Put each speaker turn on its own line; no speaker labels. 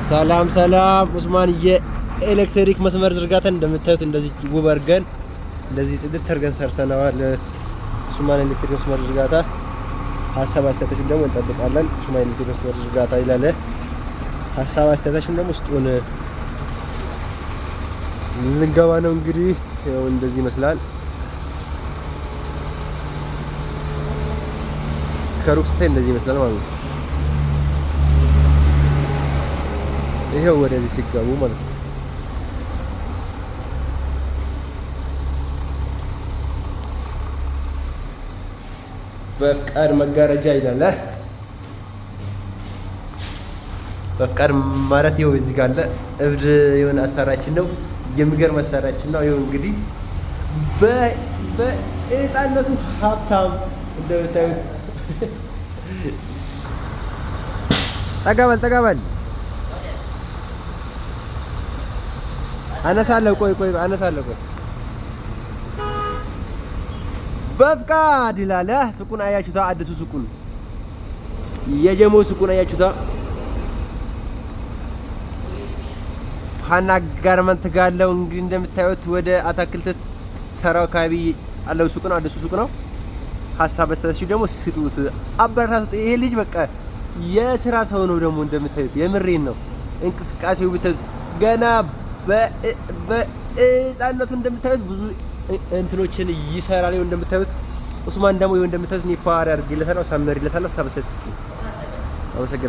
ሰላም ሰላም። ኡስማን የኤሌክትሪክ መስመር ዝርጋታን እንደምታዩት እንደዚህ ውብ አድርገን፣ እንደዚህ ጽድት አድርገን ሰርተነዋል። ኡስማን ኤሌክትሪክ መስመር ዝርጋታ፣ ሀሳብ አስተያየታችሁን ደግሞ እንጠብቃለን። ኡስማን ኤሌክትሪክ መስመር ዝርጋታ ይላል። ሀሳብ አስተያየታችሁን ደግሞ ስጡን። ልንገባ ነው እንግዲህ፣ ያው እንደዚህ ይመስላል። ከሩቅ ስታይ እንደዚህ ይመስላል ማለት ነው። ይሄው ወደዚህ ሲገቡ ማለት ነው። በፍቃድ መጋረጃ ይላል። በፍቃድ ማለት ይኸው እዚህ ጋር አለ። እብድ የሆነ አሰራችን ነው። የሚገርም አሰራችን ነው። ይኸው እንግዲህ በህፃነቱ ሀብታም እንደምታዩት። ጠጋ በል፣ ጠጋ በል። አነሳለሁ። ቆይ ቆይ፣ አነሳለሁ። ቆይ። በፍቃድ ይላል። ሱቁን አያችሁታ? አዲሱ ሱቁን፣ የጀሞ ሱቁን አያችሁታ? ፋና ጋርመንት ጋር አለው። እንግዲህ እንደምታዩት ወደ አታክልት ተራው አካባቢ አለው ሱቅ ነው። አዲሱ ሱቅ ነው። ሀሳብ አስተያየታችሁ ደግሞ ስጡት፣ አበረታቱት። ይሄ ልጅ በቃ የስራ ሰው ነው። ደግሞ እንደምታዩት የምሬን ነው። እንቅስቃሴው ብታዩት ገና በህፃነቱ እንደምታዩት ብዙ እንትኖችን ይሰራል። ይኸው እንደምታዩት ኡስማን ደግሞ ይኸው እንደምታዩት እኔ ፏ አድርጌለታለሁ፣ አሳምሬለታለሁ። ሀሳብ አስተያየት ስጡ። አመሰግናለሁ።